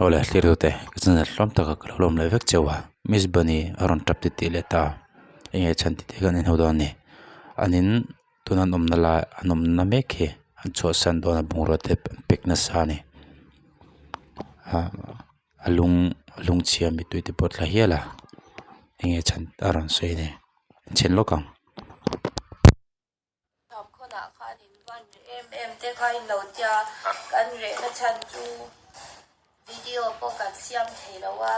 Awle thlir tute ka channel hlawm taka ka lo lawm leh vek cheu a Miss Bunny a rawn tap titih leh ta eng nge chhan tih te kan inhau dawn a ni an in tuna an awmna lai an awmna mek hi an chhuahsan dawn a bungrua te an pack nasa a ni ah a lung a lungchhia mittui te pawh a tla hial a eng nge chhan a rawn sawi a ni chhin lawk ang. Thapkhawnah khan in van reh em em te kha in lo tia kan rehna chhan chu video pawh kan siam thei lo a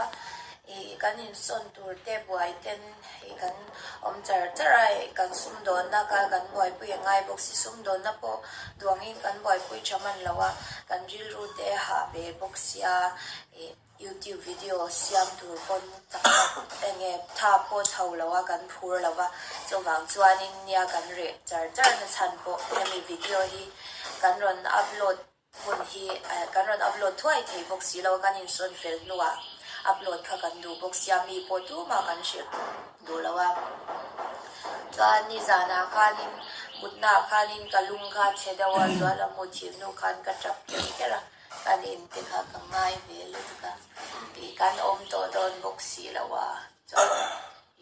ih kan insawn tur te buai ten ih kan awm char char a ih kan sumdawnna kha kan buaipui a ngai bawk si sumdawnna pawh duangin kan buaipui tha hman lo a kan rilru te hah ve bawk sia ih. Youtube video siam tur pawn chak tak eng nge tha pawh chho lo a kan phur lo va, chuvang chuanin nia kan reh char char na chhan pawh hemi video hi kan rawn upload hun hi kan rawn upload thuai thei bawk si lo a, kan insawn fel hnuah upload kha kan duh bawk sia mi pawh tumah kan hrilh duh lo a. Chuan nizanah khanin mutnaah khanin ka lung kha chhe deuh a, zuala muthilh hnu khan ka tap ker ker a. Kan in te kha ka ngai ve lutuk a, ih kan awm tawh dawn bawk si lo a, chuan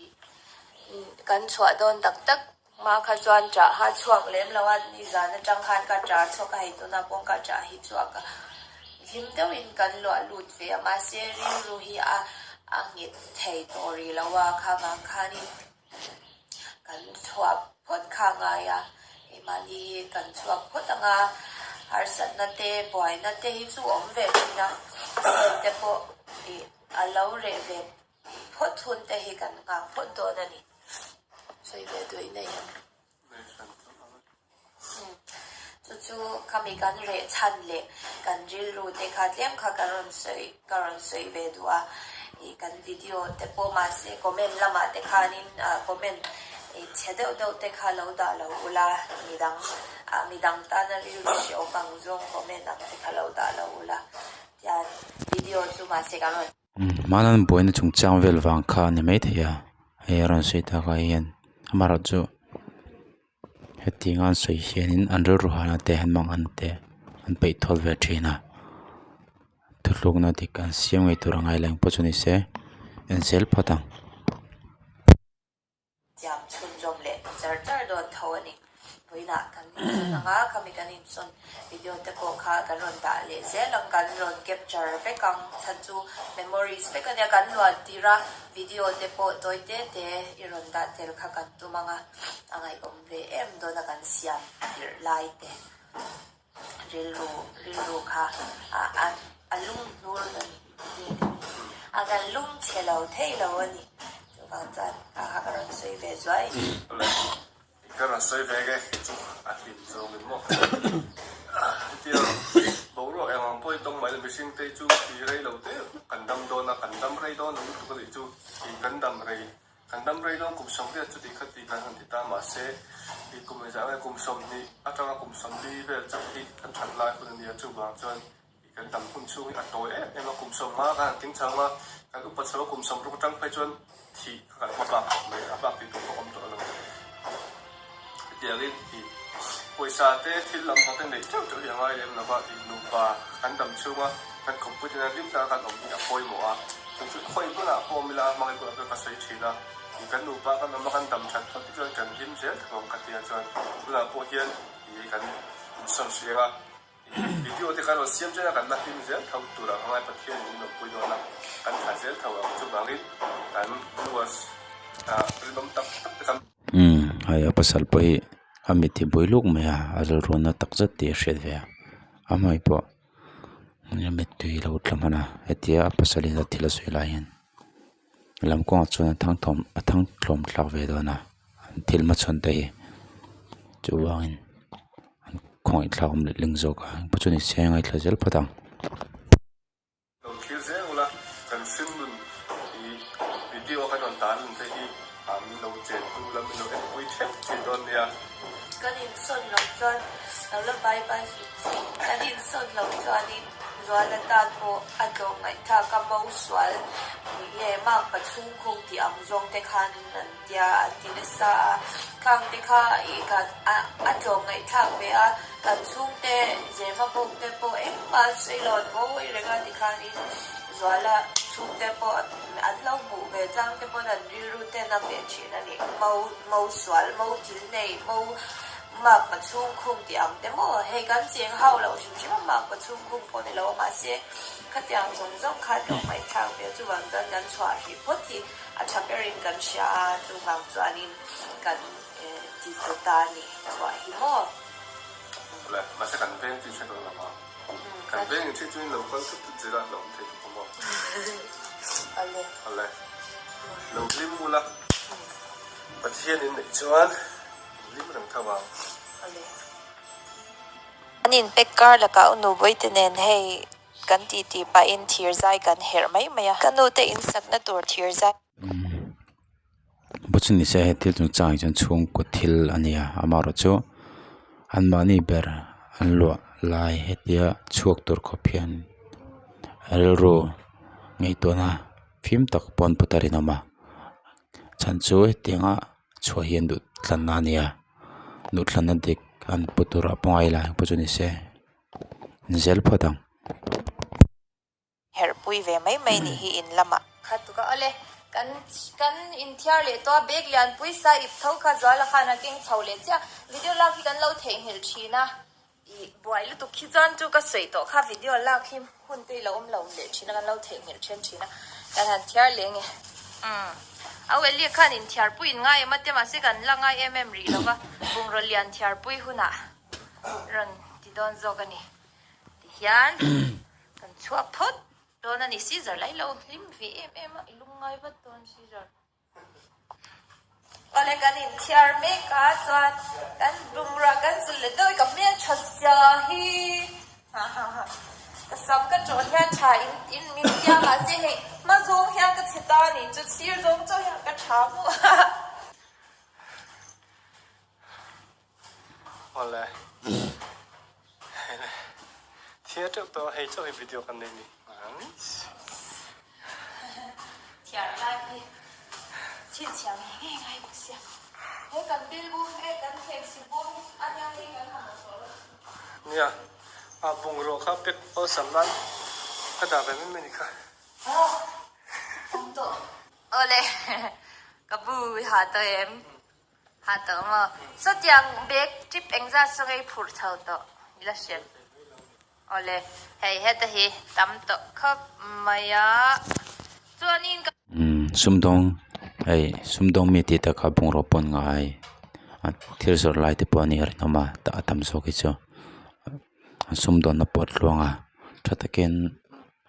ih kan chhuah dawn tak tak hma kha chuan ṭah ha chhuak lem lo a, nizan atang khan ka ṭah chhuak a, hei tunah pawh ka ṭah hi chhuak a, hlim deuhin kan luah lut ve a, mahse rilru hi a a nghet thei tawh rih lo a, kha vang khanin Kan chhuak phawt kha a ngai a, keimahni hi kan chhuak phawt ang a, harsatna te buaina te hi chu awm ve thin a, heng te pawh ih a lo reh ve phawt hun te hi kan nghak phawt dawn a ni. Sawi ve duh in a hian. Chu chu khami kan reh chhan leh kan rilru te kha tlem kha ka rawn sawi ka rawn sawi ve duh a, ih kan video te pawh mahse comment lamah te khanin ah comment ih chhe deuh deuh te kha lo dah lo ula midang ah midang tana rilru hrehawm ang zawng comment ang te kha lo dah lo ula tian video chu mahse kan rawn Hmana buaina chungchang vel vang kha a ni maithei a hei a rawn sawi takah hian amaherawhchu hetiang a an sawi hianin an rilru hana te an mang ang te an peih thawl ve thin a thuthlukna dik an siam ngei tur a ngai leng pawh chu ni se en zel phawt ang. Siam chhunzawm leh char char dawn tho a ni. Vawiinah kan insawn ang a, khami kan insawn video te pawh kha kan rawn dah leh zel ang, kan rawn capture vek ang, chhan chu memories vek a nia, kan luan tir a, video te pawh tawi te te i rawn dah tel kha kan tum ang a, a ngaihawm ve em dawn a kan siam tirh lai te rilru rilru kha a a a lung hnur a ni a kan lung chhe lo thei lo a ni chuvang chuan a kha ka rawn sawi ve zuai. Ka rawn sawi ve nge chu a hlim zawng in maw hetia boruak eng ang pawh i tawng mai lo mihring te chu i rei lo te kan dam dawn a kan dam rei dawn lo lutuk a nih chu i kan dam rei Kan dam rei dawn kum 80 chuti kha ti kan han ti ta mahse i kum engzah nge kum 20 atanga kum 40 vel chauh hi kan that lai hun a nia chuvang chuan i kan dam hun chhung hi a tawi em em a kum 50 kan han tling chho ang a kan upa chho a kum 60 atang phei chuan thih kha kan hma bak khawp mai a bak tih tur pawh awm tawh lo hetiangin i pawisa te thil lam pang te neih teuh teuh hi a ngai lem lova i nupa kan dam chhunga kan khawmpui te hian hlim taka kan awm hi a pawimawh a. Chu chu khawi hmunah pawh awm ila hmangaih bulah pawh ka sawi thin a, ih kan nupa kan awm a kan dam that phawt te chuan kan hlim zel thei ang ka tia chuan tunah pawh hian ih kan insawn hreng a, ih video te kan rawn siam zel a kan la hlim zel tho turah ka ngai Pathian in min rawn pui dawn a, kan tha zel tho ang chuvangin kan viewers ah rinawm tak tak te kan. Umm hei a pasal pawh hi a mit hi bui luk mai a, a rilru na tak zet tih a hriat ve a, a hmai pawh. Mittui lo tla hman a hetia a pasal in a thil a sawi lai hian lam kawngah chuan a thang thawm a thang tlawm thlak ve dawn a thil hmachhawn te hi chuvangin an khawngaih thlak awm letling zawk a engpawh chu ni se a ngaithla zel phawt ang. Lo thlir zel ula kan hrim nun i video kan rawn tan nun te hi min lo chen tu la min lo en pui theuh thin dawn nia. Kan insawn loh chuan lo la bye bye Kan insawn loh chuanin. Zuala tan pawh a tlawm ngaihthlak a mo sual nge makpa chhungkhung tih ang zawng te khan an tia an ti nasa a, khang te kha ih kan a a tlawm ngaihthlak ve a, kan chhungte zema bawk te pawh engmah an sawi lo an ngawi reng a tikhanin Zuala chhungte pawh an lo hmuh ve chang te pawn an rilru ten a ve thin a ni. Mo mo sual, mo thil nei, mo Makpa chhungkhung tih ang te maw? Hei kan cheng hauh loh hrim hrim a, makpa chhungkhung pawh ni lo a, mahse khatiang zawng zawng khan lo ngaihthlak ve chuvang chuan kan chhuah hrih phawt hi a tha berin kan hria a, chuvang chuanin kan ti tlu ta a ni chhuah hi maw? Awle, mahse kan veng chu i hre dawn lo a, kan veng in hriat chuan in lo kal thut thut zir a, lo awm thei tuk ang maw? Awle. Awle, lo hlim ula, Pathian in neih chuan. Hlim reng tho ang. An inpek kar lakah u Nubawi te nen hei kan ti tih pahin thir zai kan herh mai mai a. Ka nu te insakna tur thir zai. Bu chu nise hei thil chungchang ah chuan chhungkaw thil a ni a amaherawh chu anmahni ber an luah lai hetia chhuak tur khawp hian rilru ngaihtuahna fim tak pawh an put a rinawm a chhan chu hetianga. Chhuah hian duh thlanna a nia duh thlanna dik an pu tur ah pawh ngai la pawh chu ni se an zel phawt ang. Herh pui ve mai mai nih hi in lamah. Kha tuk a awle kan kan inthiar leh tawh a bag lian pui sa ip tho kha Zuala khan a keng chho leh chiah video lak hi kan lo theihnghilh thin a ih buai lutuk khi chuan chu ka sawi tawh kha video lak hi hun te i lo awm lo leh thin a kan lo theihnghilh then thin a kan han thiar leh nge umm au Elie khan inthiar pui in ngai em a te mahse kan la ngai em em rih lova bungraw lian thiar pui hunah rawn ti dawn zawk a ni tihian kan chhuak phawt dawn a ni Caesar lai lo hlim ve em em a i lungngai vat dawn Caesar. Awle kan inthiar mek a chuan kan bungrua kan zul leh deuh ka hmel tha zia hi ha ha ha ka sam ka tawh hian tha in in min tia mahse hei hma zawng hian ka chhe ta a ni chu sir zawng chauh hian ka tha maw ha ha. Awle hei le thia teuh tawh a hei chauh hi video kan nei ni nice. Thiar lai hi chhinchhiah ngei ngei ngai bawk sia he kan bill bawm e kan thleng si bawm hi a nia hei kan han awm tawh lo. Nia a bungrua kha pack awlsam nan ka dah ve mai mai ni kha. Aw awm tawh. Awle ka bu i ha tawh em. Ha tawh maw? Sawtiang bag trip engzat saw ngei phurh chho tawh i la hriat. Awle, hei heta hi tam tawh khawp mai a, chuanin ka. Umm sumdawng hei sumdawng mi tih tak kha bungraw pawn ngai a thil zawrh lai te pawh a ni a rinawm a a tam zawk hi chu an sumdawnna pawh a tluang a tha takin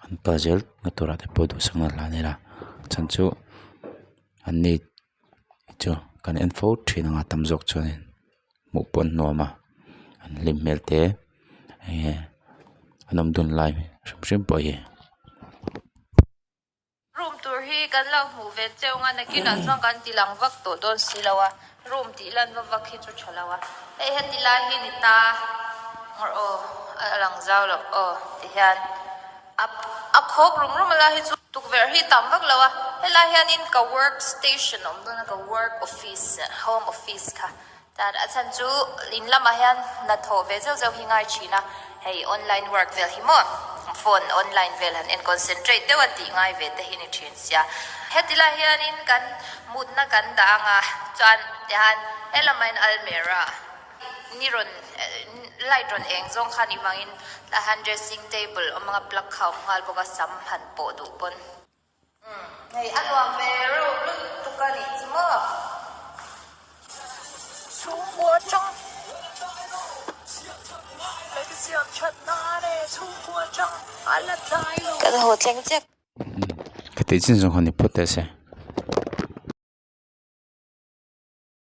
an kal zel na turah te pawh duhsakna hlan ila chhan chu an ni. Chu kan en fo thin anga tam zawk chuanin hmuh pawh an nuam a an hlim hmel te enge an awm dun lai hrim hrim pawh hi. Room tur hi kan lo hmuh ve cheu nga nakinah chuan kan ti lang vak tawh dawn si lo a room tih lan va vak hi chu tha lo a hei heti lai hi ni ta ngawrh aw a lang zau loh aw ti hian. A a khawk rum rum a lai hi chu tukverh hi tam vak lo a helai hianin ka work station a awm dawn a ka work office home office kha tan a chhan chu in lamah hian hnathawh ve zeuh zeuh hi ngai thin a hei online work vel hi maw phone online vel han en concentrate deuh a tih ngai ve te hi ni thin sia heti lai hianin kan mutna kan dah ang a chuan tihian helamah hian almirah. Ni rawn light rawn eng zawng khan i vangin tah hian dressing table awm anga plug kha a awm nghal bawk a sam han pawh duh pawn. Umm hei a nuam ve reuh lutuk a nih chu maw. Chhungkua atang kan siam that nan e chhungkua atang a la tlai lo. Kan haw thleng chiah. Ka tih chin zawng kha ni phawt teh se.